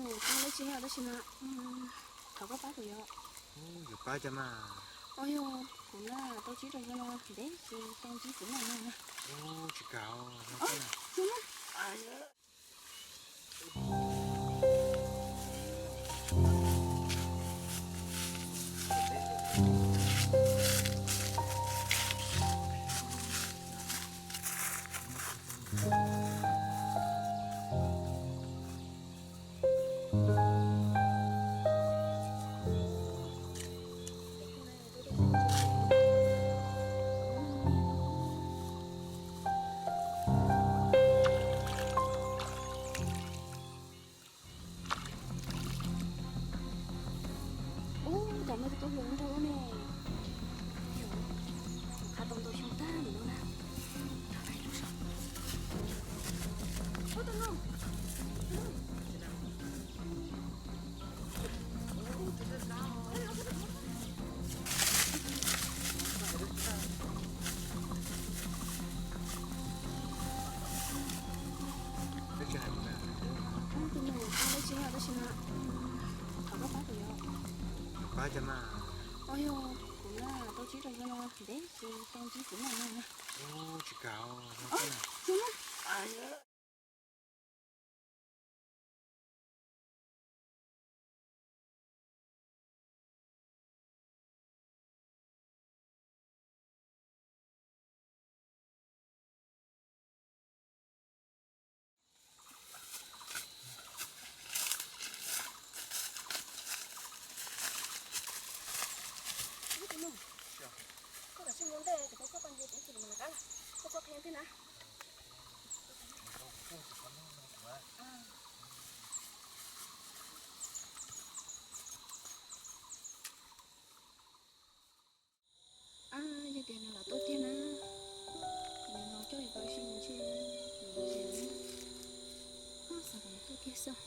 Kuv tsis yog tab sis mas thov koj pab kuv yom. Yuav pab cas mas? Os, yog kuv na tau ntsib rau yawg no ntev ces tau ntsib kuv na. Tsis kam. Ub, cov no tus tub hluas nraug ne. Qha tau ntau xyoo tag ntawm no na. Ub, tus no. Tus no, tab sis no, thov koj pab kuv yom. Pab cas mas? Os, yog kuv na tau ntsib rau yawg no ntev ces tau ntsib kuv na. Tsis kam. Koj kav tsij mus ntej, koj koj pab nce kuv tsis mus lawm, koj txhob qhia thiab na. Ab, yog tias nws los tuaj tiag na, nws los coj yus si ntshe nws los ze na. Ab, xav kom nws tuaj tiag xwb.